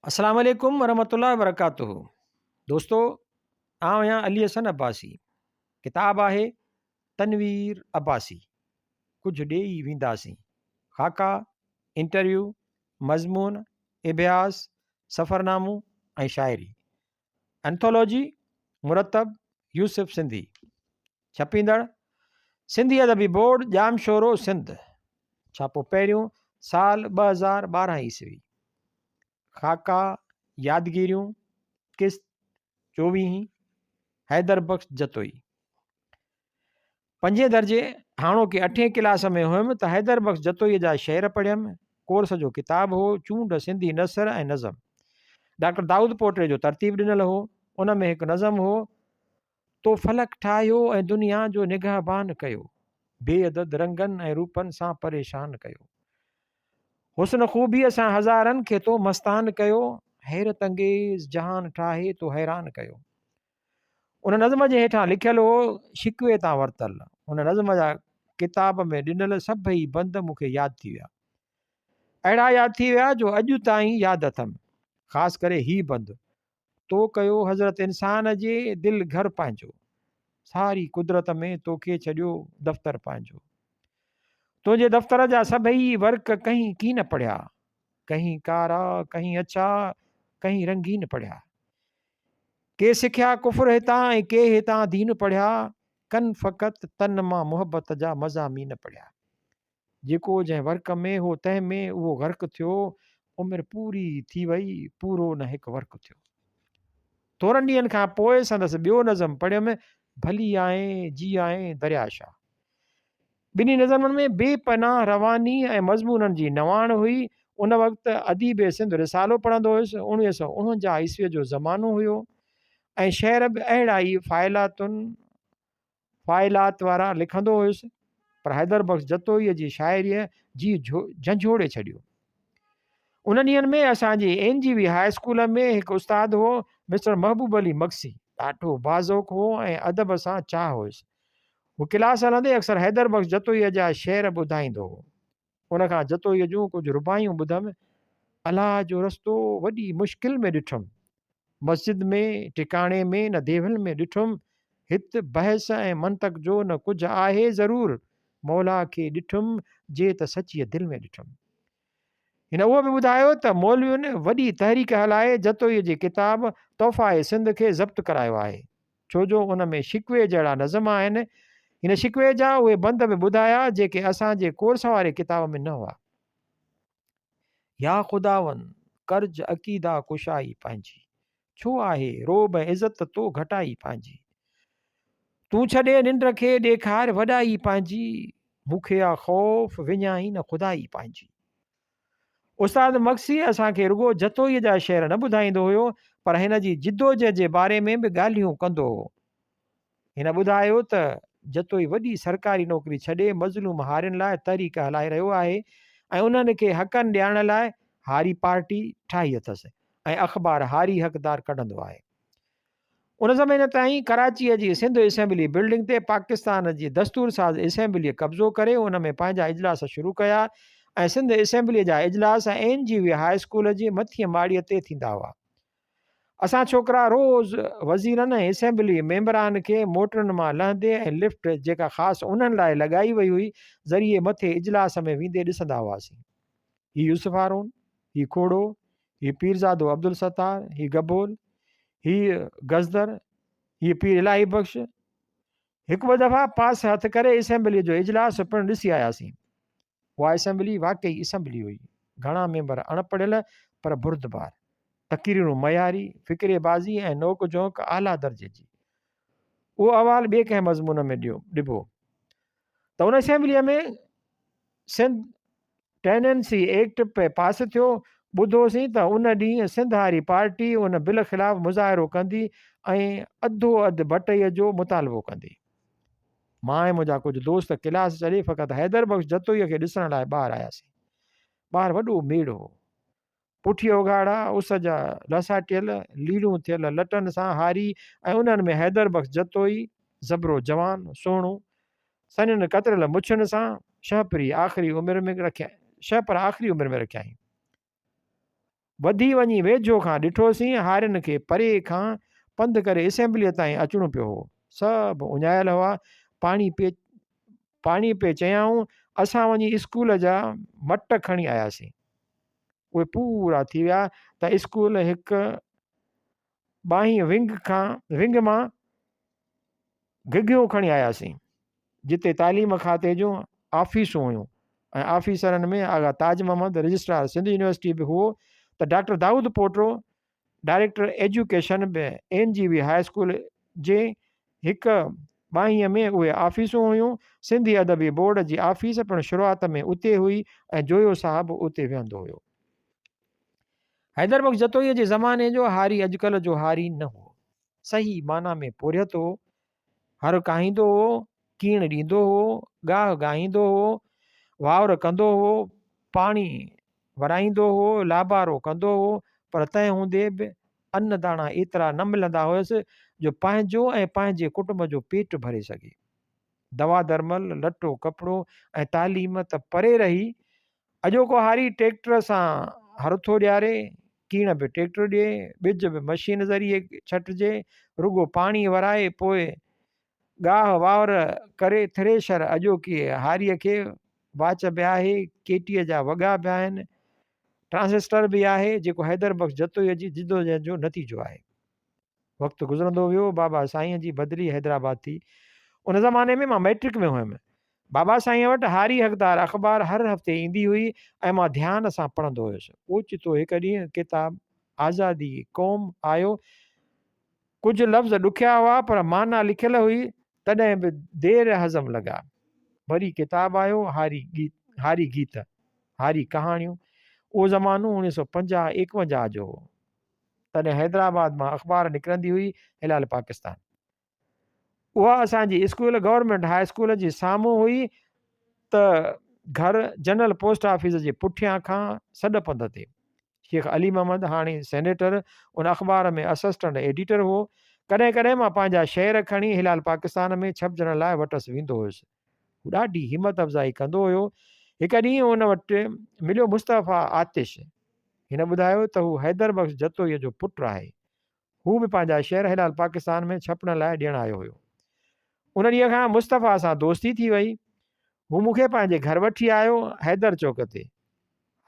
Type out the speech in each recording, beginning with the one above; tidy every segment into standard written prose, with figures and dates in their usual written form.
السلام عليڪم ورحمة الله وبرڪاته دوستو آئون آهيان علي حسن عباسي ڪتاب آهي تنوير عباسي ڪجهه ڏيئي وينداسين خاڪا انٽرويو مضمون اڀياس سفرنامو ۽ شاعري انٿولوجي مرتب يوسف سنڌي ڇپيندڙ سنڌي ادبي بورڊ ڄامشورو سنڌ ڇاپو پهريون سال 2012 عيسوي خاڪا، يادگيريون، قسط چوويهين، حيدر بخش جتوئي. پنجين درجي، هاڻوڪي اٺين ڪلاس ۾ هيم ته حيدر بخش جتوئيء جا شعر پڙهيم. ڪورس جو ڪتاب هو، چونڊ سنڌي نثر ۽ نظم. ڊاڪٽر دائود پوٽي جو ترتيب ڏنل هو. ان ۾ هڪ نظم هو، تو فلڪ ٺاهيو ۽ دنيا جو نگهبان ڪيو، بي عدد رنگن ۽ روپن سان پريشان ڪيو. حسن خوبيء سان هزارن کي تو مستان ڪيو، حيرت انگيز جهان ٺاهي تو حيران ڪيو. ان نظم جي هيٺان لکيل هو، شڪوي تان ورتل. ان نظم جا ڪتاب ۾ ڏنل سڀئي بند مون کي ياد ٿي ويا. اهڙا ياد ٿي ويا جو اڄ تائين ياد اٿم. خاص ڪري هي بند، تو ڪيو حضرت انسان جي دل گهر پنهنجو، ساري قدرت ۾ توکي ڇڏيو دفتر پنهنجو. تنهنجي دفتر جا سڀئي ورق ڪهين ڪين پڙهيا، ڪهين ڪارا، ڪهين اڇا، ڪهين رنگين پڙهيا. ڪي سکيا ڪفر هتان ۽ ڪي هتان دين پڙهيا، ڪن فقط تن مان محبت جا مضامين پڙهيا. جيڪو جنهن ورق ۾ هو تنهن ۾ اهو غرق ٿيو، عمر پوري ٿي وئي، پورو نه هڪ ورق ٿيو. ٿورن ڏينهن کان پوء سندس ٻيو نظم پڙهيم، ڀلي آئين جي آئين دريا شاهه. ٻنهي نظمن ۾ بي پناهه رواني ۽ مضمونن جي نواڻ هئي. ان وقت اديب سنڌ رسالو پڙهندو هيس. 1949 عيسويء جو زمانو هيو ۽ شعر به اهڙا ئي فاعلاتن فاعلات وارا لکندو هيس پر حيدر بخش جتوئيء جي شاعريء جيء جهنجهوڙي ڇڏيو. انهن ڏينهن ۾ اسان جي اين جي وي هاء اسڪول ۾ هڪ استاد هو مسٽر محبوب علي مگسي، ڏاڍو باذوق هو ۽ ادب سان چاهه هيس. هو ڪلاس هلندي اڪثر حيدر بخش جتوئيء جا شعر ٻڌائيندو هو. ان کان جتوئيء جون ڪجهه رباعيون ٻڌم، الله جو رستو وڏي مشڪل ۾ ڏٺم، مسجد ۾ ٽڪاڻي ۾ نه ديول ۾ ڏٺم، هت بحث ۽ منطق جو نه ڪجهه آهي ضرور، مولا کي ڏٺم جي ته سچيء دل ۾ ڏٺم. هن اهو به ٻڌايو ته مولوين وڏي تحريڪ هلائي جتوئيء جي ڪتاب تحفه سنڌ کي ضبط ڪرايو آهي. ڇو جو ان ۾ شڪوي جهڙا نظم آهن. هن شڪوي جا اهي بند به ٻڌايا جيڪي اسان جي ڪورس واري ڪتاب ۾ نه هئا. يا خداوند! قرض عقيده ڪشائي پنهنجي. ڇو آهي رعب ۽ عزت تو گهٽائي پنهنجي. تون ڇڏي ننڊ کي ڏيکار وڏائي پنهنجي. مون کي آ خوف وڃائين نه خدائي پنهنجي. استاد مگسي اسان کي رڳو جتوئيء جا شعر نه ٻڌائيندو هيو پر هن جي جدوجهد جي باري ۾ به ڳالهيون ڪندو هو. هن ٻڌايو ته جتوئي وڏي سرڪاري نوڪري ڇڏي مظلوم هارين لاء تحريڪ هلائي رهيو آهي ۽ انهن کي حقن ڏيارڻ لاء هاري پارٽي ٺاهي اٿس ۽ اخبار هاري حقدار ڪڍندو آهي. ان زماني تائين ڪراچيء جي سنڌ اسيمبلي بلڊنگ تي پاڪستان جي دستور ساز اسيمبليء قبضو ڪري ان ۾ پنهنجا اجلاس شروع ڪيا ۽ سنڌ اسيمبليء جا اجلاس اين جي وي هاء اسڪول جي مٿينء ماڙيء تي ٿيندا هئا. اسان ڇوڪرا روز وزيرن ۽ اسيمبلي ميمبران کي موٽرن مان لهندي ۽ لفٽ، جيڪا خاص انهن لاء لڳائي وئي هئي، ذريعي مٿي اجلاس ۾ ويندي ڏسندا هئاسين. هي يوسف هارون، هي کوڙو، هي پيرزادو عبدالستار، هي گبول، هي گزدر، هي پير الاهي بخش. هڪ ٻه دفعا پاس هٿ ڪري اسيمبليء جو اجلاس پڻ ڏسي آياسين. اها اسيمبلي واقعي اسيمبلي هئي. گهڻا ميمبر اڻ پڙهيل پر بردبار. تقريرون معياري، فقري بازي ۽ نوڪ جهونڪ اعليٰ درجي جي. اهو احوال ٻئي ڪنهن مضمون ۾ ڏبو ته ان اسيمبليء ۾ سنڌ ٽيننسي ايڪٽ پي پاس ٿيو، ٻڌوسين ته ان ڏينهن سنڌ هاري پارٽي ان بل خلاف مظاهرو ڪندي ۽ اڌو اڌ بٽئي جو مطالبو ڪندي. مان ۽ منهنجا ڪجهه دوست ڪلاس ڇڏي فقط حيدر بخش جتوئيء کي ڏسڻ لاء ٻاهر آياسين. ٻاهر وڏو ميڙ هو. پٺيء اگهاڙا، اس جا لساٽيل، ليڙون ٿيل لٽن سان هاري ۽ انهن ۾ حيدر بخش جتوئي، زبرو جوان، سهڻو، سنهين ڪتريل مڇن سان، شهپري آخري عمر ۾ رکيائين، شهپر آخري عمر ۾ رکيائين. وڌي وڃي ويجهو کان ڏٺوسين، هارين کي پري کان پنڌ ڪري اسيمبليء تائين اچڻو پيو هو. سڀ اڃايل هئا. پاڻي پي پاڻي پي چيائون، اسان وڃي اسڪول جا مٽ کڻي آياسين. اهي پورا ٿي ويا ته اسڪول هڪ ٻانهين ونگ کان ونگ مان گهگهيون کڻي آياسين، جتي تعليم کاتي جون آفيسون هيون ۽ آفيسرن ۾ آغا تاج محمد رجسٽرار سنڌ يونيورسٽي به هئو ته ڊاڪٽر دائود پوٽو ڊائريڪٽر ايجوڪيشن به N G V high school جي هڪ ٻانهينء ۾ اهي آفيسون هيون. سنڌي ادبي بورڊ جي آفيس پڻ شروعات ۾ اتي هئي ۽ جويو صاحب اتي ويهندو هيو. حيدر بخش جتوئيء جي زماني جو هاري اڄڪلهه جو هاري نه هو. صحيح معنيٰ ۾ پورهيت هو. هر ڪاهيندو هو، ڪيڻ ڏيندو هو، ڳاهه ڳاهيندو هو، واور ڪندو هو، پاڻي ورائيندو هو، لابارو ڪندو هو، پر تنهن هوندي به ان داڻا ايترا نه ملندا هيس جو پنهنجو ۽ پنهنجي ڪٽنب جو پيٽ ڀري سگهي. دوا درمل، لٽو ڪپڙو ۽ تعليم ته پري رهي، اڄوڪو هاري ٽريڪٽر سان هر ٿو ڏياري، ڪيڻ به ٽريڪٽر ڏئي، ٻج به مشين ذريعي ڇٽجي، رڳو پاڻي ورائي پوء ڳاهه واور ڪري ٿريشر اڄوڪي هاريء کي واچ به آهي، ڪيٽيء جا وڳا به آهن، ٽرانسسٽر به آهي، جيڪو حيدر بخش جتوئيء جي جدوجهد جو نتيجو آهي. وقت گذرندو ويو، بابا سائينء جي بدلي حيدرآباد ٿي. ان زماني ۾ مان مئٽرڪ ۾ هيم. بابا سائينء وٽ هاري حقدار اخبار هر هفتي ايندي هئي ۽ مان ڌيان سان پڙهندو هيس. اوچتو هڪ ڏينهن ڪتاب آزادي قوم آيو. ڪجهه لفظ ڏکيا هئا پر معنيٰ لکيل هئي، تڏهن به دير هضم لڳا. وري ڪتاب آيو هاري هاري گيت، هاري ڪهاڻيون. اهو زمانو اوڻيهه سو پنجاهه ايڪونجاهه جو هو. تڏهن حيدرآباد مان اخبار نڪرندي هئي هلال پاڪستان. اها اسان جي اسڪول گورنمينٽ هاء اسڪول جي سامهون هئي ته گهر جنرل پوسٽ آفيس جي پٺيان کان سڏ پنڌ تي. شيخ علي محمد هاڻي سينيٽر ان اخبار ۾ اسسٽنٽ ايڊيٽر هو. ڪڏهن ڪڏهن مان پنهنجا شعر کڻي هلال پاڪستان ۾ ڇپجڻ لاء وٽس ويندو هيس. هو ڏاڍي همت افزائي ڪندو هيو. هڪ ڏينهن ان وٽ مليو مصطفيٰ آتش. هن ٻڌايو ته هو حيدر بخش جتوئيء جو پٽ آهي. هو به پنهنجا شعر هلال پاڪستان ۾ ڇپڻ لاء ڏيڻ آيو هيو. ان ڏينهن کان مصطفيٰ سان دوستي ٿي وئي. هو مون کي پنهنجي گهر وٺي آيو، حيدر چوڪ تي.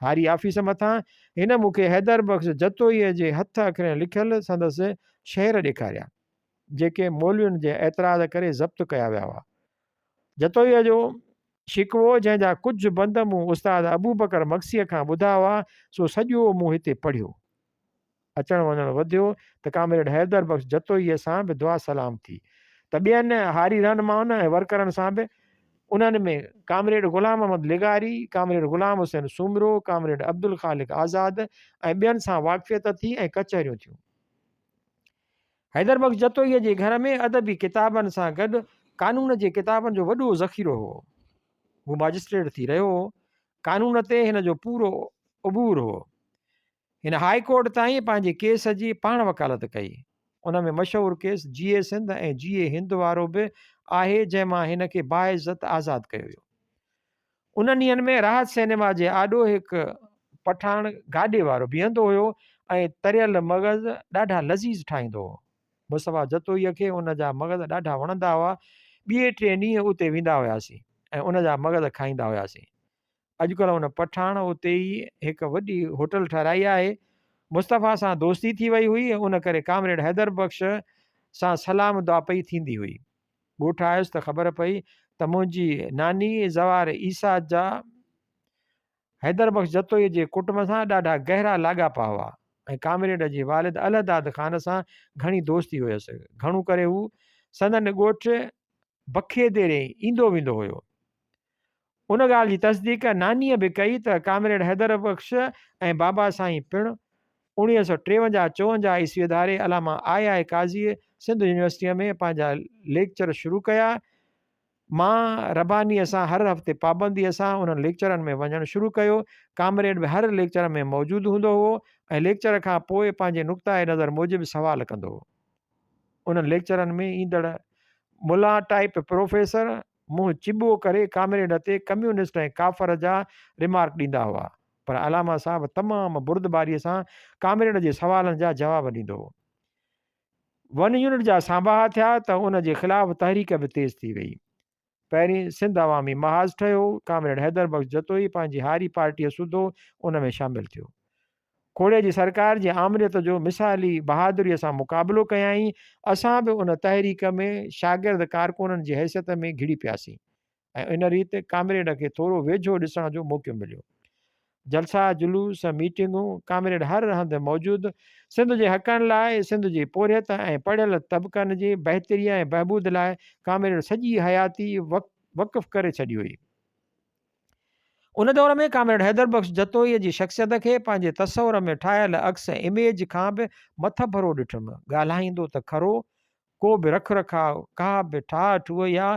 هاري آفيس مٿان هن مون کي حيدر بخش جتوئيء جي هٿ اکرين لکيل سندس شعر ڏيکاريا، جيڪي مولوين جي اعتراض ڪري ضبط ڪيا ويا هئا. جتوئيء جو شڪوو جنهن جا ڪجهه بند مون استاد ابوبڪر مگسيء کان ٻڌا هئا، سو سڄو مون هتي پڙهيو. اچڻ وڃڻ وڌيو ته ڪامريڊ حيدر بخش جتوئيء سان به دعا سلام ٿي ته ٻين هاري رهنمائن ۽ ورڪرن سان به. انهن ۾ ڪامريڊ غلام محمد لغاري، ڪامريڊ غلام حسين سومرو، ڪامريڊ عبدالخالق آزاد ۽ ٻين سان واقفيت ٿي ۽ ڪچهريون ٿيون. حيدر بخش جتوئيء جي گهر ۾ ادبي ڪتابن سان گڏ قانون جي ڪتابن جو وڏو ذخيرو هو. هو ماجسٽريٽ ٿي رهيو هو. قانون تي هن جو پورو عبور هو. هن هاء ڪورٽ تائين پنهنجي ڪيس جي پاڻ وڪالت ڪئي. ان ۾ مشهور ڪيس جيئي سنڌ ۽ جيئي هند وارو به آهي جنهن مان هن کي باعزت آزاد ڪيو ويو. انهن ڏينهن ۾ راحت سئنيما جي آڏو هڪ پٺاڻ گاڏي وارو بيهندو هيو ۽ تريل مغز ڏاڍا لذيذ ٺاهيندو هو. مصطفيٰ جتوئيء کي ان جا مغز ڏاڍا وڻندا هئا. ٻئي ٽئين ڏينهن اتي ويندا هياسين ۽ ان جا مغز کائيندا هياسين. اڄڪلهه ان پٺاڻ اتي ئي هڪ وڏي هوٽل ٺهرائي آهي. مصطفيٰ سان دوستي ٿي وئي هئي، ان ڪري ڪامريڊ حيدر بخش سان سلام دعا پئي ٿيندي هئي. ڳوٺ آيس ته خبر پئي ته منهنجي ناني زوار عيسيٰ جا حيدر بخش جتوئيء جي ڪٽنب سان ڏاڍا گهرا لاڳاپا هئا ۽ ڪامريڊ جي والد الهداد خان سان گهڻي دوستي هيس. گهڻو ڪري هو سندن ڳوٺ بکي ديري ايندو ويندو هيو. ان ڳالهه جي تصديق نانيء به ڪئي ته ڪامريڊ حيدر بخش ۽ بابا سائين پڻ 1953 54 عيسويء ڌاري علامه آء آء قاضيء سنڌ يونيورسٽيء ۾ پنهنجا ليڪچر شروع ڪيا. مان ربانيء سان هر هفتي پابنديء سان انهن ليڪچرن ۾ وڃڻ شروع ڪيو. ڪامريڊ به هر ليڪچر ۾ موجود هوندو هئو ۽ ليڪچر کان پوء پنهنجي نقطه نظر موجب سوال ڪندو هو. انهن ليڪچرن ۾ ايندڙ ملان ٽائيپ پروفيسر منهن چٻو ڪري ڪامريڊ تي ڪميونسٽ ۽ ڪافر جا رمارڪ ڏيندا هئا. پر علامه صاحب تمام بردباريء سان ڪامريڊ جي سوالن جا جواب ڏيندو هو. ون يونٽ جا سانباها ٿيا ته ان جي خلاف تحريڪ به تيز ٿي ويئي. پهرين سنڌ عوامي محاذ ٺهيو، ڪامريڊ حيدر بخش جتوئي پنهنجي هاري پارٽيء سوڌو ان ۾ شامل ٿيو. کوڙي جي سرڪار جي آمريت جو مثالي بهادريء سان مقابلو ڪيائين. اسان به ان تحريڪ ۾ شاگرد ڪارڪنن جي حيثيت ۾ گهڙي پياسين ۽ ان ريت ڪامريڊ کي ٿورو ويجهو ڏسڻ جو موقعو مليو. جلسا، جلوس، ميٽنگون، ڪامريڊ هر هنڌ موجود، سنڌ جي حقن لاء، سنڌ جي پورهيت ۽ پڙهيل طبقن جي بهتريء ۽ بهبود لاء ڪامريڊ سڄي حياتي وقف ڪري ڇڏي هئي. ان دور ۾ ڪامريڊ حيدر بخش جتوئيء جي شخصيت کي پنهنجي تصور ۾ ٺاهيل عڪس Image کان به مٿڀرو ڏٺم. ڳالهائيندو ته کرو، ڪو به رک رکاء، ڪا به ٺاهه ٺوهه يا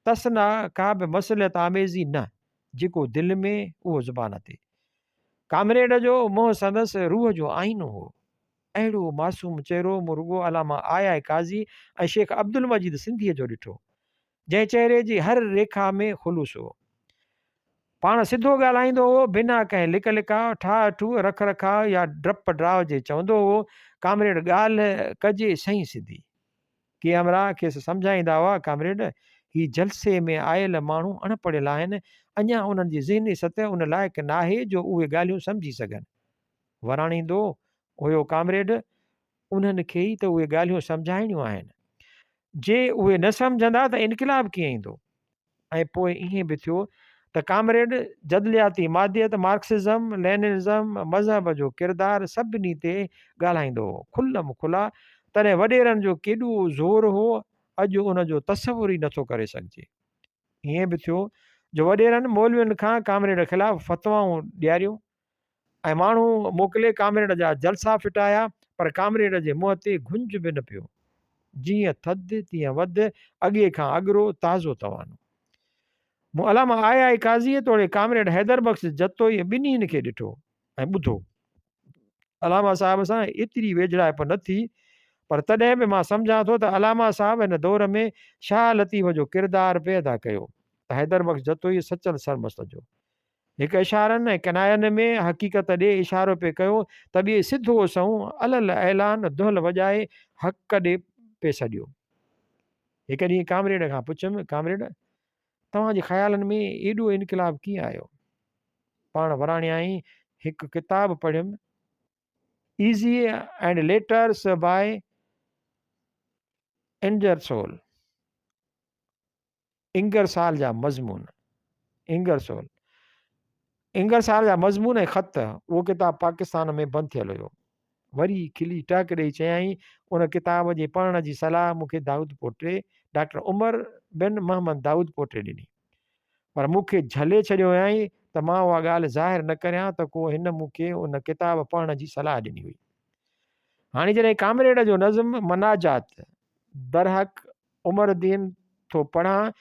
تصنع، ڪا به مصلحت آميزي نه، جيڪو دل ۾، اهو زبان تي. ڪامريڊ جو منهن سندس روح جو آئينو هو. اهڙو معصوم چهرو مون رڳو علامه آء آء قاضي ۽ شيخ عبدالمجيد سنڌيء جو ڏٺو. جنهن چهري جي هر ريکا ۾ خلوص هو. پاڻ سڌو ڳالهائيندو هو، بنا ڪنهن لڪ لڪاء، ٺاهه ٺوهه، رک رکاء يا ڊپ ڊاء جي چوندو هو، ڪامريڊ ڳالهه ڪجي سئين سڌي. ڪي همراهه کيس سمجهائيندا هئا، ڪامريڊ! هي جلسي ۾ آيل ماڻهو اڻ پڙهيل آهن، اڃا انهن جي ذهني سطح ان لائق ناهي جو اهي ڳالهيون سمجهي سگهن. وراڻيندو هيو، ڪامريڊ! انهن کي ئي ته اهي ڳالهيون سمجهائڻيون آهن. جي اهي نه سمجهندا ته انقلاب ڪيئن ايندو؟ ۽ پوء ائين به ٿيو ته ڪامريڊ جدلياتي ماديت، مارڪسزم، ليننزم، مذهب جو ڪردار سڀني تي ڳالهائيندو هو. کلم کلا تڏهن وڏيرن جو ڪيڏو زور هو، اڄ ان جو تصور ئي نٿو ڪري سگهجي. ائين به ٿيو جو وڏيرن مولوين کان ڪامريڊ خلاف فتوائون ڏياريون. ۽ ماڻهو موڪلي ڪامريڊ جا جلسا ڦٽايا، پر ڪامريڊ جي منهن تي گهنج به نه پيو. جيئن ٿڌ تيئن وڌ، اڳي کان اڳرو، تازو توانو. مون علامه آء آء قاضيء توڙي ڪامريڊ حيدر بخش جتوئيء ٻنهين کي ڏٺو ۽ ٻڌو. علامه صاحب سان ايتري ويجهڙائپ نه ٿي، پر تڏهن به مان سمجهان ٿو ته علامه صاحب هن دور ۾ شاهه لطيف جو ڪردار پئي ادا ڪيو ته حيدر بخش جتوئيء سچل سرمست جو. هڪ اشارن ۽ ڪناين ۾ حقيقت ڏي اشارو پئي ڪيو ته ٻئي سڌو سنئون علل اعلان دهل وڄائي حق ڏي پئي سڏيو. هڪ ڏينهن ڪامريڊ کان پڇيم، ڪامريڊ! توهان جي خيالن ۾ ايڏو انقلاب ڪيئن آيو؟ پاڻ وراڻيائين، هڪ ڪتاب پڙهيم، essays and letters by Ingersoll. Ingersoll جا مضمون، انگرسول، انگرسال جا مضمون ۽ خط، اهو ڪتاب پاڪستان ۾ بند ٿيل هيو. وري کلي ٽهڪ ڏيئي چيائين، ان ڪتاب جي پڙهڻ جي صلاح مون کي دائود پوٽي، ڊاڪٽر عمر بن محمد دائود پوٽي ڏني. پر مون کي جهلي ڇڏيو هيائين ته مان اها ڳالهه ظاهر نه ڪريان ته ڪو هن مون کي ان ڪتاب پڙهڻ جي صلاح ڏني هئي. هاڻي جڏهن ڪامريڊ جو نظم مناجات درحق عمر الدين ٿو پڙهان،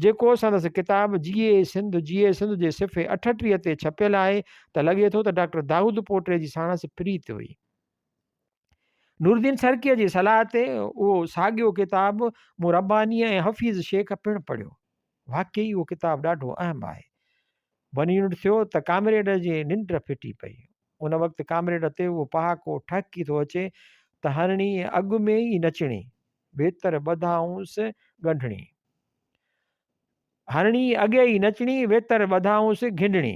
جيڪو سندس ڪتاب جيئي سنڌ جيئي سنڌ جي صفحي 38 تي ڇپيل آهي ته لڳي ٿو ته ڊاڪٽر دائود پوٽي جي ساڻس پريت هئي. نورالدين سرڪيء جي صلاح تي اهو ساڳيو ڪتاب مون ربانيء ۽ حفيظ شيخ پڻ پڙهيو. واقعي اهو ڪتاب ڏاڍو اهم آهي. ون يونٽ ٿيو ته ڪامريڊ جي ننڊ ڦٽي پئي. ان وقت ڪامريڊ تي اهو پهاڪو ٺهڪي ٿو اچي ته هرڻي اڳ ۾ ئي نچڻي، ويتر ٻڌائونس ڳنڍڻي. هرڻي اڳي ئي نچڻي، ويتر ٻڌائونس گهنڊڻي.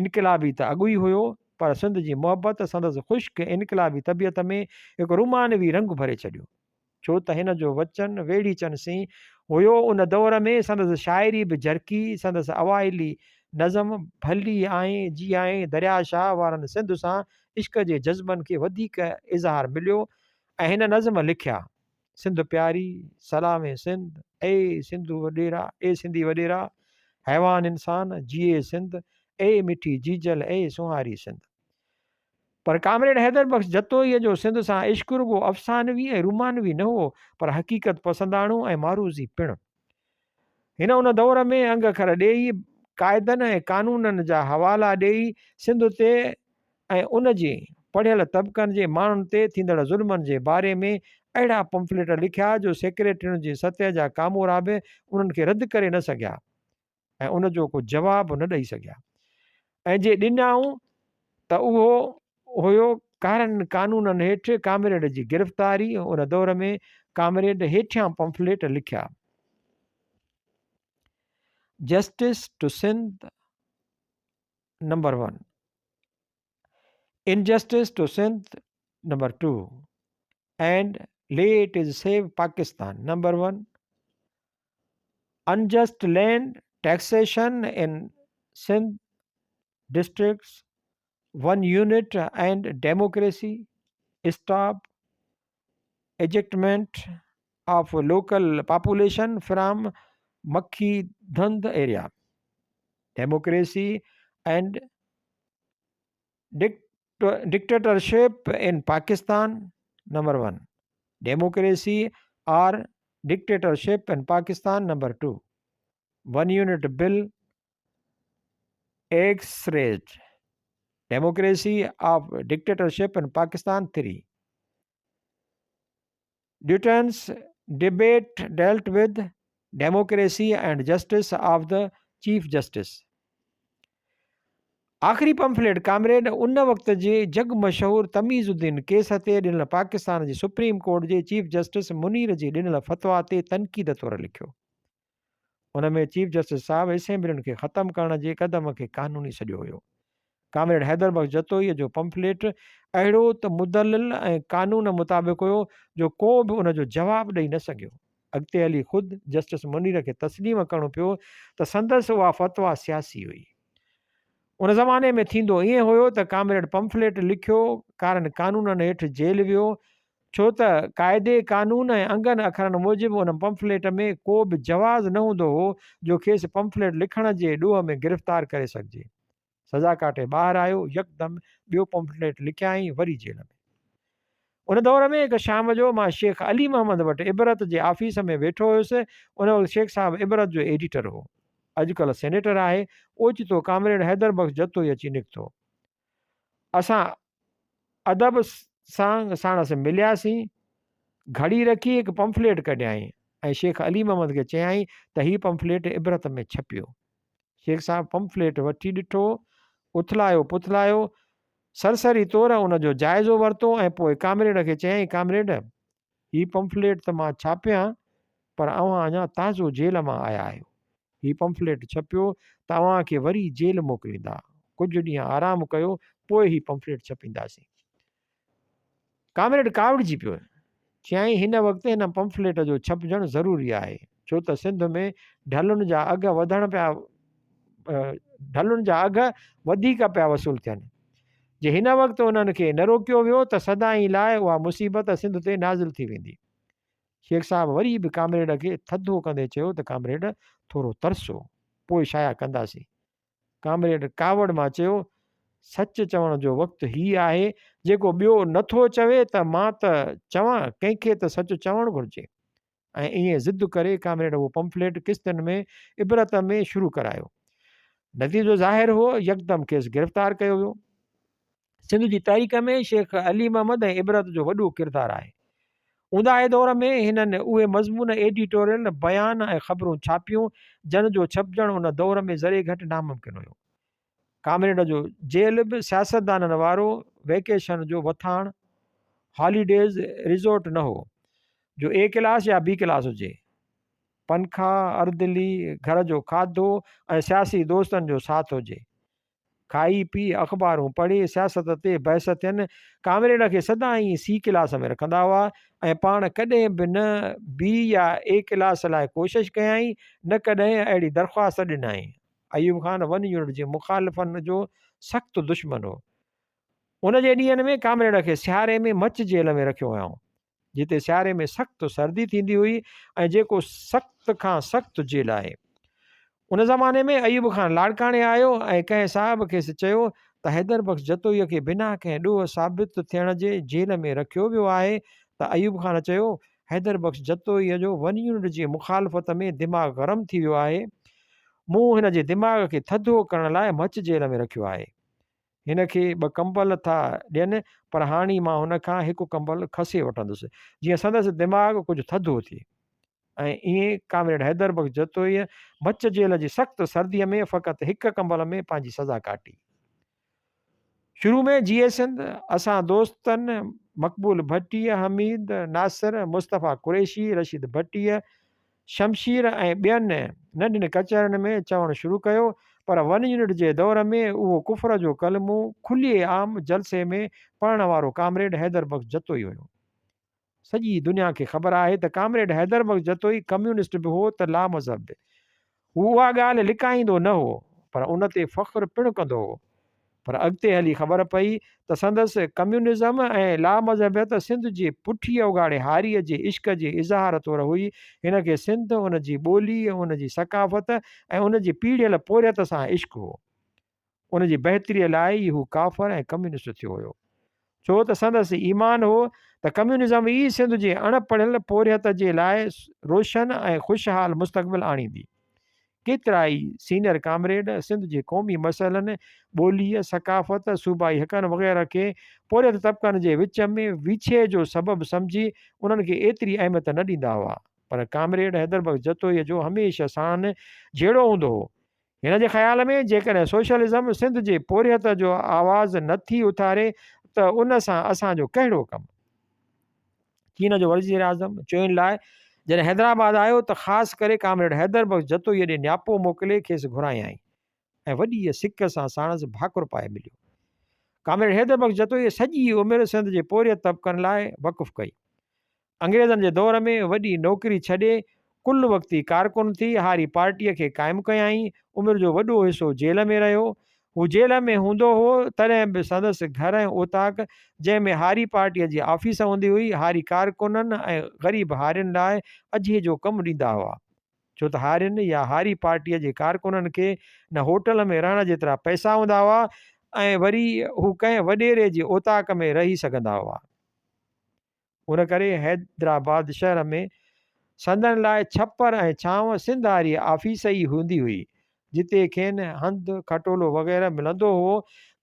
انقلابي ته اڳ ئي هيو، پر سنڌ جي محبت سندس خشڪ انقلابي طبيعت ۾ هڪ رومانوي رنگ ڀري ڇڏيو. ڇو ته هن جو وچن ويڙهيچن سين هيو. ان دور ۾ سندس شاعري به جرڪي، سندس اوائلي نظم ڀلي آئين جي آئين درياء شاهه وارن سنڌ سان عشق جي جذبن کي وڌيڪ اظهار مليو ۽ هن نظم لکيا، سنڌ پياري، سلام سنڌ، اي سنڌو وڏيرا، اي سنڌي وڏيرا، حيوان انسان، جيئي سنڌ، اي مٺي جيجل، اي سونهاري سنڌ. پر ڪامريڊ حيدر بخش جتوئيء جو سنڌ سان عشق رڳو افسانوي ۽ رومانوي نه هو، پر حقيقت پسنداڻو ۽ معروضي پڻ. هن ان دور ۾ انگ اکر ڏيئي، قاعدن ۽ قانونن جا حوالا ڏيئي سنڌ تي ۽ ان جي پڙهيل طبقن جي ماڻهن تي ٿيندڙ ظلمن جي باري ۾ اهڙا پمفليٽ لکيا جو سيڪريٽرين جي سطح جا ڪامورا به انهن کي رد ڪري نه سگهيا ۽ ان جو ڪو جواب نه ڏئي سگهيا. ۽ جي ڏنائون ته اهو هيو ڪارن قانونن هيٺ ڪامريڊ جي گرفتاري. ان دور ۾ ڪامريڊ هيٺيان پمفليٽ لکيا. Justice to Sindh number one, injustice to Sindh number two and let us save Pakistan number one, unjust land taxation in Sindh districts, one unit and democracy, stop ejectment of local population from Makhi Dhand area, democracy and dictatorship in Pakistan number one, democracy or dictatorship in Pakistan number two, one unit bill X rays, democracy of dictatorship in Pakistan three, Dutton's debate dealt with democracy and justice of the chief justice. آخري pamphlet comrade ان وقت جي جڳ مشهور تميز الدين case تي ڏنل پاڪستان جي supreme court جي چيف جسٽس منير جي ڏنل فتويٰ تي تنقيد طور لکيو. ان ۾ چيف جسٽس صاحب اسيمبلين کي ختم ڪرڻ جي قدم کي قانوني سڏيو هيو. ڪامريڊ حيدر بخش جتوئيء جو پمفليٽ اهڙو ته مدلل ۽ قانون مطابق هيو جو ڪو به ان جو جواب ڏئي نه سگهيو. اڳتي هلي خود جسٽس منير کي تسليم ڪرڻو پيو ته سندس اها فتويٰ سياسي هئي. ان زماني ۾ ٿيندو ائين هيو ته ڪامريڊ پمفليٽ لکيو، ڪارن قانونن هيٺ جيل ويو، ڇو ته قاعدي، قانون ۽ انگن اکرن موجب ان پمفليٽ ۾ ڪو به جواز نه هوندو هو جو کيس پمفليٽ لکڻ جي ڏوهه ۾ گرفتار ڪري سگهجي. سزا ڪاٽي ٻاهر آيو، يڪدم ٻيو پمفليٽ لکيائين، وري جيل ۾. ان دور ۾ هڪ شام جو مان شيخ علي محمد وٽ عبرت جي آفيس ۾ ويٺو هيس. ان وقت شيخ صاحب عبرت جو ايڊيٽر هو. اڄڪلهه سينيٽر آهي. اوچتو ڪامريڊ حيدر بخش جتوئي اچي نڪتو. اسان ادب سان ساڻس ملياسين. گهڙي رکي هڪ پمفليٽ ڪڍيائين ۽ شيخ علي محمد کي چيائين ته هي پمفليٽ عبرت ۾ ڇپيو. شيخ صاحب پمفليٽ وٺي ڏٺو، اٿلايو پٿلايو، سرسري طور ان جو جائزو ورتو ۽ پوء ڪامريڊ کي چيائين، ڪامريڊ! هي پمفليٽ ته مان ڇاپيان پر اوهان اڃا تازو جيل مان آيا آهيو. هي پمفليٽ ڇپيو ته اوهان کي وري جيل موڪليندا. ڪجهه ڏينهن آرام ڪيو پوء هي پمفليٽ ڇپينداسين. ڪامريڊ ڪاوڙجي پيو. چيائين هن وقت هن پمفليٽ جو ڇپجڻ ضروري آهي ڇو ته سنڌ ۾ ڍلن جا اگهه وڌڻ پيا ڍلن جا اگهه وڌيڪ پيا وصول ٿين. جي هن وقت انهن کي نه روڪيو ويو ته سدائين لاء اها مصيبت سنڌ تي نازل ٿي ويندي. شيخ صاحب وري به ڪامريڊ کي ٿڌو ڪندي چيو ته ڪامريڊ ٿورو ترسو پوء شايع ڪنداسين. ڪامريڊ ڪاوڙ مان چيو سچ چوڻ جو وقت هي آهي جيڪو ٻيو نه ٿو چوي ته مان ته چوان ڪنهن کي ته سچ چوڻ گهرجي. ۽ ائين ضد ڪري ڪامريڊ اهو پمفليٽ قسطن ۾ عبرت ۾ شروع ڪرايو. نتيجو ظاهر هو يڪدم کيس گرفتار ڪيو ويو. سنڌ جي تحريڪ ۾ شيخ علي محمد ۽ عبرت جو وڏو ڪردار آهي. اونداهي دور ۾ هنن اهي مضمون، ايڊيٽوريل، بيان ۽ خبرون ڇاپيون، جن جو ڇپجڻ ان دور ۾ ذري گهٽ ناممڪن هيو. ڪامريڊ جو جيل به سياستدانن وارو ويڪيشن جو وٿاڻ، هاليڊيز ريزورٽ، نه هو، جو اي ڪلاس يا بي ڪلاس هجي. پنکا، اردلي، گهر جو کاڌو ۽ سياسي دوستن جو ساٿ هجي. کائي پي، اخبارون پڙهي، سياست تي بحث ٿين. ڪامريڊ کي سدائين سي ڪلاس ۾ رکندا هئا ۽ پاڻ ڪڏهن به نه بي يا اي ڪلاس لاء ڪوشش ڪيائين، نه ڪڏهن اهڙي درخواست ڏنائين. ايوب خان ون يونٽ جي مخالفن جو سخت دشمن هو. ان جي ڏينهن ۾ ڪامريڊ کي سياري ۾ مچ جيل ۾ رکيو هيائون، جتي سياري ۾ سخت سردي ٿيندي هئي ۽ جيڪو سخت کان سخت جيل آهي. ان زماني ۾ ايوب خان لاڙڪاڻي آيو ۽ ڪنهن صاحب کيس چيو ته حيدر بخش جتوئيء کي بنا ڪنهن ڏوهه ثابت ٿيڻ جي جيل ۾ رکيو ويو آهي ته ايوب خان چيو حيدر بخش جتوئيء جو ون يونٽ جي مخالفت ۾ دماغ گرم ٿي ويو آهي. مون هن جي دماغ کي ٿڌو ڪرڻ لاء مچ جيل ۾ رکيو آهي. هن کي ٻه ڪمبل ٿا ڏين پر هاڻي مان هن کان هڪ ڪمبل کسي وٺندس جيئن سندس دماغ ڪجهه ٿڌو ٿئي. ۽ ائين ڪامريڊ حيدر بخش جتوئيء مچ جيل جي سخت سرديء ۾ فقط هڪ ڪمبل ۾ پنهنجي سزا ڪاٽي. شروع ۾ جيئي سنڌ اسان دوستن مقبول ڀٽيء، حميد ناصر، مصطفيٰ قريشي، رشيد ڀٽيء، شمشير ۽ ٻين ننڍين ڪچهرين ۾ چوڻ شروع ڪيو پر ون يونٽ جي دور ۾ اهو ڪفر جو ڪلمو کلي عام جلسي ۾ پڙهڻ وارو ڪامريڊ حيدر بخش جتوئي هيو. سڄي دنيا کي خبر آهي ته ڪامريڊ حيدر بخش جتوئي ڪميونسٽ به هو ته لامذهب به. هو اها ڳالهه لڪائيندو نه هو پر ان تي فخر پڻ ڪندو هو. پر اڳتي هلي خبر پئي ته سندس ڪميونزم ۽ لامذهبيت سنڌ جي پٺيء اگهاڙي هاريء جي عشق جي اظهار طور هئي. هن کي سنڌ، ان جي ٻولي، ان جي ثقافت ۽ ان جي پيڙهيل پورهيت سان عشق هو. ان جي بهتريء لاء ئي هو ڪافر ۽ ڪميونسٽ ٿيو هيو. ڇو ته سندس ايمان هو ته ڪميونزم ئي سنڌ جي اڻ پڙهيل پورهيت جي لاء روشن ۽ خوشحال مستقبل آڻيندي. ڪيترائي سينئر ڪامريڊ سنڌ جي قومي مسئلن، ٻوليء، ثقافت، صوبائي حقن وغيره کي پورهيت طبقن جي وچ ۾ ويڇي جو سبب سمجهي انهن کي ايتري اهميت نه ڏيندا هئا. پر ڪامريڊ حيدر بخش جتوئيء جو هميشه ساڻن جهيڙو هوندو هو. هن جي خيال ۾ جيڪڏهن سوشلزم سنڌ جي پورهيت جو آواز نه ٿي اٿاري ته ان سان اسان جو ڪهڙو ڪم؟ چين جو وزيراعظم چوئن لاء جڏهن حيدرآباد آيو ته خاص ڪري ڪامريڊ حيدر بخش جتوئيء ڏي نياپو موڪلي کيس گهرايائين ۽ وڏيء سڪ سان ساڻس ڀاڪر پائي مليو. ڪامريڊ حيدر بخش جتوئيء سڄي عمر سنڌ جي پورهيت طبقن لاء وقف ڪئي. انگريزن جي دور ۾ وڏي نوڪري ڇڏي ڪل وقتي ڪارڪن ٿي هاري پارٽيء کي قائم ڪيائين. عمر جو وڏو حصو جيل ۾ رهيو. هو جيل ۾ هوندو هو، تڏهن به سندس گهر ۽ اوطاق، جنهن ۾ هاري پارٽيء جي آفيس هوندي هئي، هاري ڪارڪنن ۽ غريب هارين لاء اجهي جو ڪم ڏيندا هئا. ڇو ته هارين يا هاري پارٽيء جي ڪارڪنن کي نه هوٽل ۾ رهڻ جيترا پئسا هوندا هئا ۽ وري هو ڪنهن وڏيري جي اوطاق ۾ رهي سگهندا هئا. ان ڪري حيدرآباد شهر ۾ سندن لاء ڇپر ۽ ڇانو سنڌ هاري آفيس ئي هوندي هئي، جتي کين هنڌ، کٽولو وغيره ملندو هئو.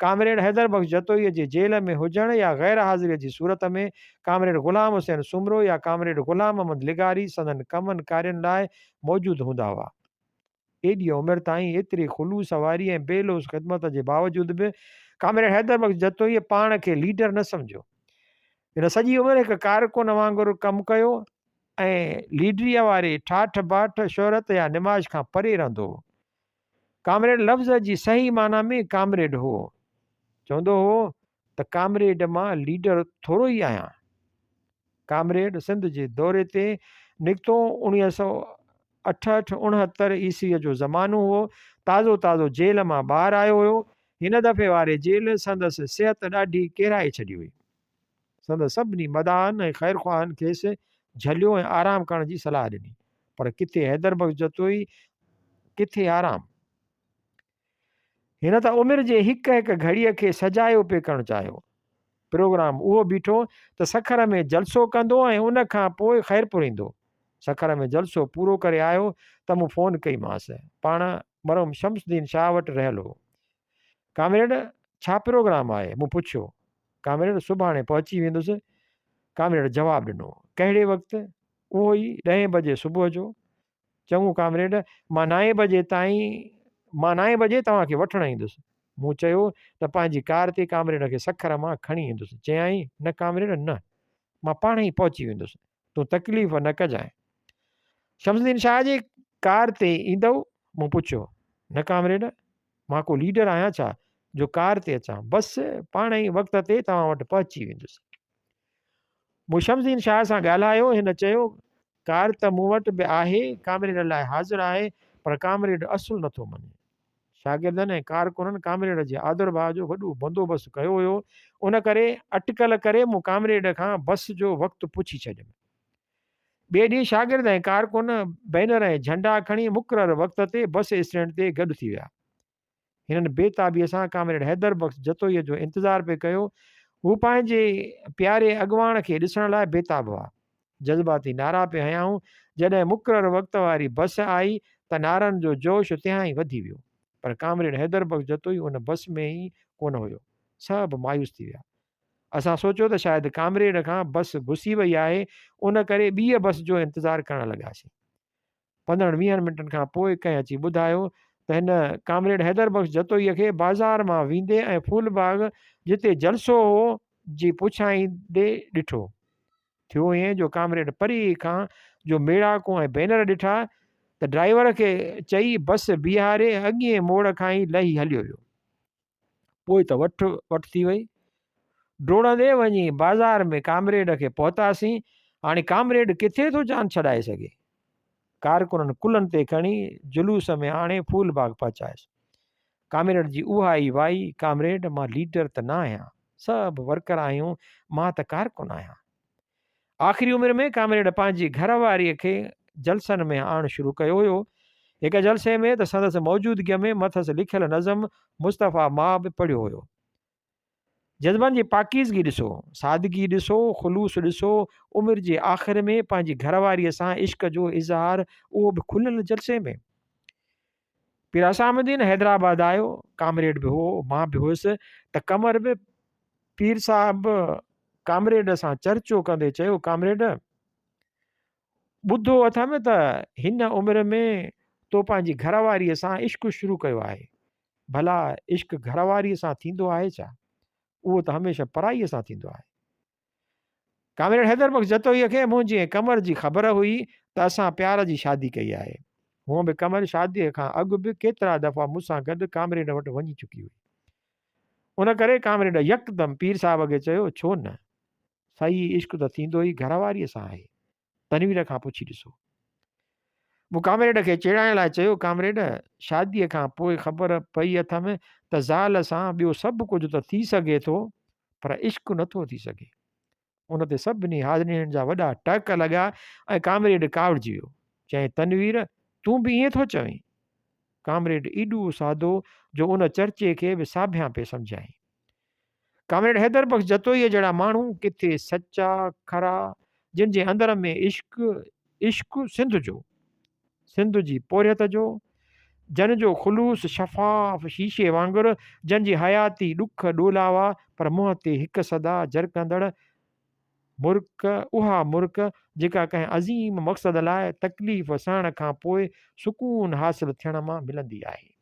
ڪامريڊ حيدر بخش جتوئيء جي جيل ۾ هجڻ يا غير حاضريء جي صورت ۾ ڪامريڊ غلام حسين سومرو يا ڪامريڊ غلام محمد لغاري سندن ڪمن ڪارين لاء موجود هوندا هئا. ايڏيء عمر تائين ايتري خلوص واري ۽ بي لوث خدمت جي باوجود به ڪامريڊ حيدر بخش جتوئيء پاڻ کي ليڊر نه سمجهيو. هن سڄي عمر هڪ ڪارڪن وانگر ڪم ڪيو ۽ ليڊريء واري ٺاٺ باٺ، شهرت يا نمائش کان پري رهندو هو. ڪامريڊ لفظ جي صحيح معنيٰ ۾ ڪامريڊ هو. چوندو هو ته ڪامريڊ مان ليڊر ٿورو ئي آهيان. ڪامريڊ سنڌ جي دوري تي نڪتو. 1968 69 عيسويء جو زمانو هو. تازو تازو جيل مان ٻاهر آيو هيو. هن دفعي واري جيل سندس صحت ڏاڍي ڪيرائي ڇڏي هئي. سندس سڀني مداحن ۽ خيرخواهن کيس جهليو ۽ آرام ڪرڻ جي صلاح ڏني. پر ڪٿي حيدر بخش جتوئي ڪٿي آرام. هن ته عمر جي هڪ هڪ گهڙيء کي سجايو پئي ڪرڻ چاهيو. پروگرام اهو بيٺو ته سکر ۾ جلسو ڪندو ۽ ان کان پوء خيرپور ايندو. سکر ۾ جلسو پورو ڪري آيو ته مون فون ڪئي مانس. پاڻ مرحوم شمس الدين شاهه وٽ رهيل هو. ڪامريڊ ڇا پروگرام آهي؟ مون پڇيو. ڪامريڊ سڀاڻي پهچي ويندس. ڪامريڊ جواب ڏنو. ڪهڙي وقت؟ اهو ئي ڏهين بجي صبح جو. چڱو ڪامريڊ، مان نائين بجي تائين مان نائين بجي توهان کي وٺڻ ايندس. مون چيو ته پنهنجي ڪار تي ڪامريڊ کي سکر مان کڻي ايندس. چيائين، نه ڪامريڊ نه، مان پاڻهي پهچي ويندس، تون تڪليف نه ڪجانء. شمس الدين شاهه جي ڪار تي ايندؤ؟ مون پڇيو. نه ڪامريڊ، مان ڪو ليڊر آهيان ڇا جو ڪار تي اچان، بس پاڻهي وقت تي توهان وٽ پهچي ويندس. مون شمس الدين شاهه سان ڳالهايو، هن چيو، ڪار ته مون وٽ به آهي، ڪامريڊ لاء حاضر آهي، پر ڪامريڊ اصل نٿو مڃي. شاگردن ۽ ڪارڪنن ڪامريڊ جي آڌرڀاء جو وڏو بندوبست ڪيو هيو، ان ڪري اٽڪل ڪري مون ڪامريڊ کان بس جو وقت پڇي ڇڏيم. ٻئي ڏينهن شاگرد ۽ ڪارڪن بينر ۽ جهنڊا کڻي مقرر وقت تي بس اسٽينڊ تي گڏ ٿي ويا. هنن بي تابيء سان ڪامريڊ حيدر بخش جتوئيء جو انتظار پئي ڪيو. هو پنهنجي پياري اڳواڻ کي ڏسڻ لاء بيتاب هئا. جذباتي نعرا پئي هنيائون. جڏهن مقرر وقت واري بس آئي ته نعرن جو جوش تهائين وڌي ويو. پر ڪامريڊ حيدر بخش جتوئي ان بس ۾ ئي ڪونه هيو. سڀ مايوس ٿي ويا. اسان سوچيو ته شايد ڪامريڊ کان بس گسي وئي آهي، ان ڪري ٻيء بس جو انتظار ڪرڻ لڳاسين. پندرهن ويهن منٽن کان پوء ڪنهن اچي ٻڌايو ته هن ڪامريڊ حيدر بخش جتوئيء کي بازار مان ويندي ۽ ڦول باغ جتي جلسو هو جي پڇائيندي ڏٺو. ٿيو ائين جو ڪامريڊ پري کان جو ميڙاڪو ۽ بينر ڏٺا ته ڊرائيور کي چئي بس بيهاري اڳئين موڙ کان ئي لهي هليو ويو. پوء ته وٺ وٺ ٿي وئي. ڊوڙندي وڃي بازار ۾ ڪامريڊ کي پهتاسين. هاڻي ڪامريڊ ڪٿي ٿو جان ڇڏائي سگهي. ڪارڪنن ڪلهن تي کڻي جلوس ۾ آڻي ڦول باغ پهچايس. ڪامريڊ جي اها ئي وائي، ڪامريڊ مان ليڊر ته نه آهيان، سڀ ورڪر آهيون، مان ته ڪارڪن آهيان. آخري عمر ۾ ڪامريڊ پنهنجي گهر واريء کي جلسن ۾ آڻڻ شروع ڪيو هيو. هڪ جلسي ۾ ته سندس موجودگيء ۾ مٿس لکيل نظم مصطفيٰ ماء به پڙهيو هيو. جذبن جي پاڪيزگي ڏسو، سادگي ڏسو، خلوص ڏسو، عمر جي آخر ۾ پنهنجي گهر واريء سان عشق جو اظهار اهو به کليل جلسي ۾. پير حسام الدين حيدرآباد آيو، ڪامريڊ به هو، مان به هيس ته قمر به پير صاحب ڪامريڊ سان چرچو ڪندي چيو، ڪامريڊ! ٻڌو اٿم ته هن عمر ۾ تو پنهنجي گهر واريء سان عشق شروع ڪيو آهي. ڀلا عشق گهر واريء سان ٿيندو آهي ڇا؟ اهو ته هميشه پرائيء سان ٿيندو آهي. ڪامريڊ حيدر بخش جتوئيء کي منهنجي ۽ قمر جي خبر هئي ته اسان پيار جي شادي ڪئي آهي. هونء به قمر شاديء کان اڳ به ڪيترا دفعا مون سان گڏ ڪامريڊ وٽ وڃي چڪي هئي. ان ڪري ڪامريڊ يڪدم پير صاحب کي چيو، ڇو نه؟ صحيح عشق ته ٿيندو ئي گهر واريء سان آهي. تنوير کان پڇي ڏسو. مون ڪامريڊ کي چيڙائڻ لاء چيو، ڪامريڊ، شاديء کان پوء خبر پئي اٿم ته زال سان ٻيو سڀ ڪجهه ته ٿي سگهي ٿو، پر عشق نٿو ٿي سگهي. ان تي سڀني حاضرين جا وڏا ٽهڪ لڳا ۽ ڪامريڊ ڪاوڙجي ويو. چيائين، تنوير، تون به ائين ٿو چوين؟ ڪامريڊ ايڏو سادو جو ان چرچي کي به ساڀيان پئي سمجهيائين. ڪامريڊ حيدر بخش جتوئيء جهڙا ماڻهو ڪٿي سچا، کرا، جن جي اندر ۾ عشق، عشق سنڌ جو، سنڌ جي پورهيت جو، جن جو خلوص شفاف شيشي وانگر، جن جي حياتي ڏک ڏولاوا پر منهن تي هڪ سدا جرڪندڙ مرڪ، اها مرڪ جيڪا ڪنهن عظيم مقصد لاء تڪليف سهڻ کان پوء سڪون حاصل ٿيڻ مان ملندي آهي.